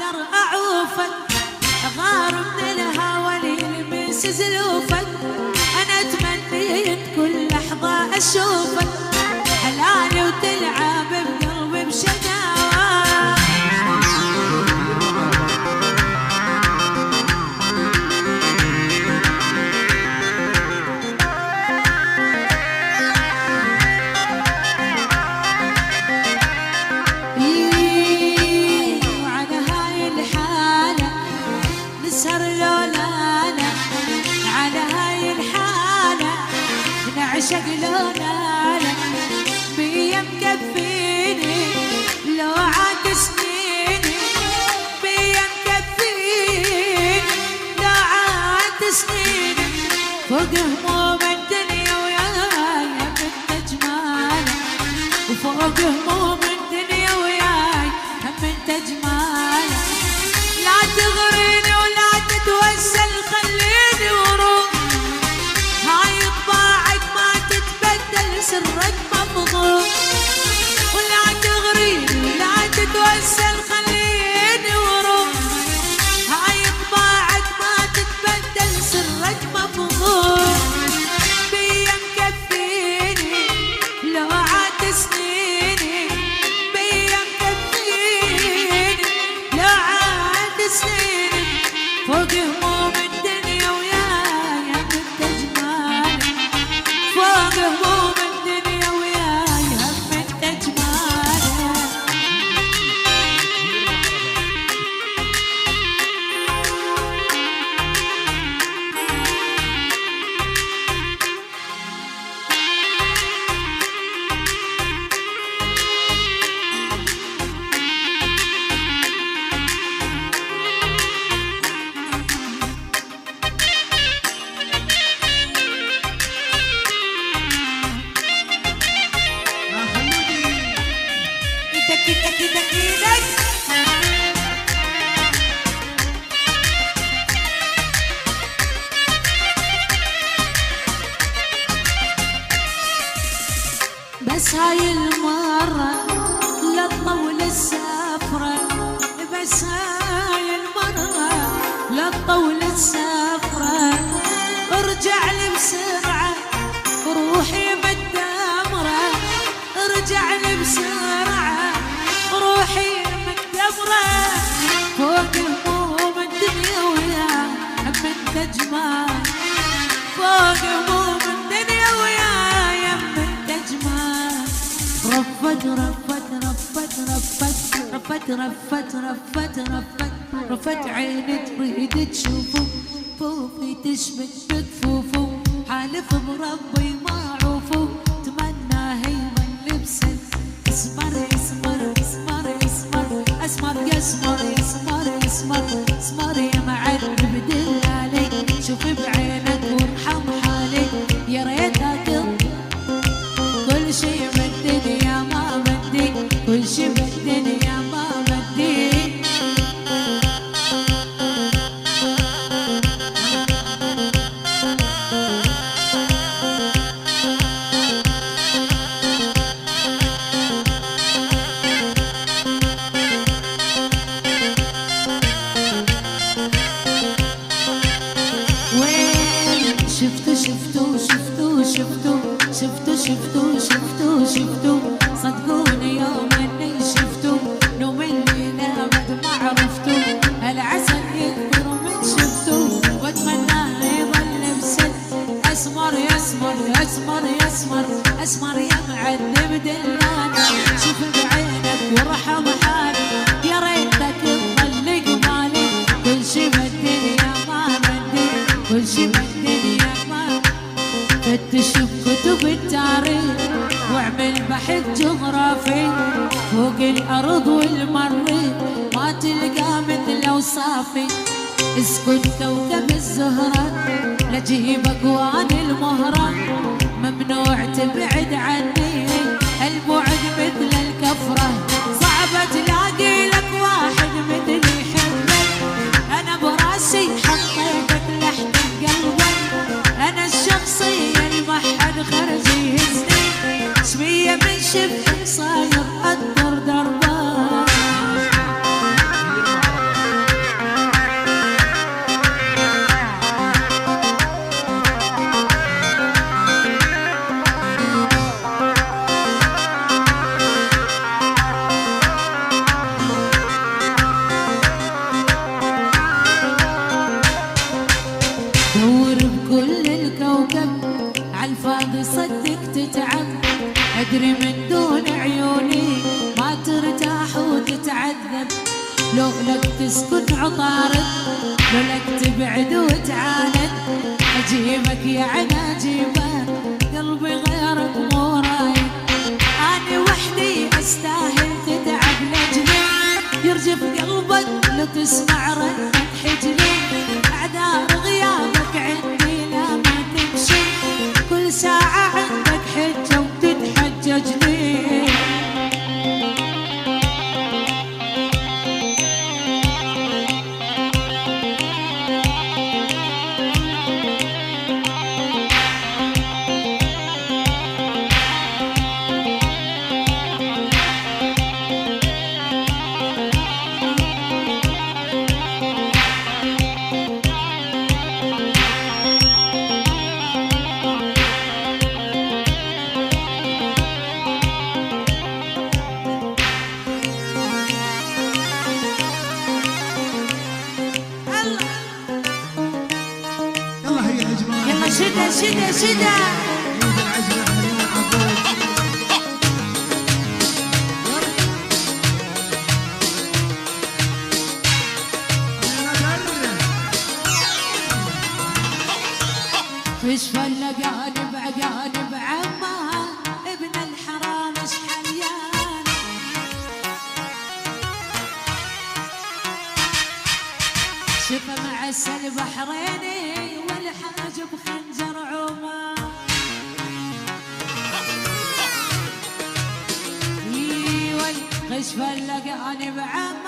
اقدر اعوفك، اغار من الهوى اللي يلمس زلوفك، انا تمنيت كل لحظة اشوفك، حلالي وتلعب بقلبي بشقاوة. نعشق لولانا بيا مكفيني لو عاد سنيني، بيا مكفيني لو عاد سنيني، فوق هموم الدنيا وياي هم انت جمالك، وفوق هموم الدنيا وياي هم انت جمالك. لا تغريني ولا تتوسل خليني وروح، هاي طباعك ما تتبدل سرك مفضوح، ولا تغريني ولا تتوسل خليني وروح، هاي طباعك ما تتبدل سرك مفضوح، بيا مكفيني لو عاد سنيني، بيا مكفيني لو عاد سنيني، فوق هموم الدنيا وياي هم انت جمالك، فوق هموم الدنيا وياي هم انت جمالك. ايدك ايدك ايدك ايدك. بس هاي المرة لا تطول السفرة، بس هاي المرة لا تطول السفرة، ارجع لي بسرعة روحي متدمرة، ارجع لي بسرعة روحي متدمرة، فوق هموم الدنيا وياي هم انت جمال، فوق هموم الدنيا وياي هم انت جمال. رفت رفت رفت رفت رفت رفت رفت رفت رفت عيني تريد تشوفه، فوفي تشبك بكفوفه، حالف بربي ما عوفه، تمنى هي من لبست اسمر اسمر اسمر اسمر اسمر يا اسمر اسمر اسمر اسمر يا معذب دلالي، شوف بعينك وارحم حالي، يا ريتك كل شي بالدنيا ما بدي، كل شي بالدنيا ما بدي. وين شفتو شفتو شفتو شفتو شفتو شفتو شفتو شفتو، صدقوني يوم اني شفتو، نوم الليل ابد ما عرفتو، العسل يكبر من شفتو، واتمنى يظل بسد اسمر يا اسمر يا اسمر يا اسمر اسمر يا معذب دلالي، شوف بعينك وارحم حالي، يا ريتك تظل قبالي، كل شي بالدنيا ما بدي، كل شي بالدنيا ما. فتش بكتب التاريخ واعمل بحث جغرافي، فوق الارض والمريخ ما تلقى مثله وصافي، اسكن كوكب الزهرة لجيبك وان المهرة، ممنوع تبعد عني البعد مثل الكفرة، صعبة تلاقي لك واحد مثلي يحبك، انا براسي حطيتك لحد قلبك، انا الشخصية اللي ما حد خرج يهزني، شوية من شفتك صاير اقدر دربك. لو لك تسكن عطارد، لو لك تبعد وتعاند، اجيبك يعني اجيبك، قلبي غيرك مو رايد. انا وحدي استاهل تتعب لاجلي، يرجف قلبك لو تسمع رنة حجلي. اعذار غيابك عندي لا ما تمشي، كل ساعة عندك حجة وتتحجج لي. شدة شدة شدة فش فلقاني بعقاني بعمه ابن الحرام شحليان، شفا معسل بحريني والحاجب خنجر عمان. ايوه غش فلقاني بعمه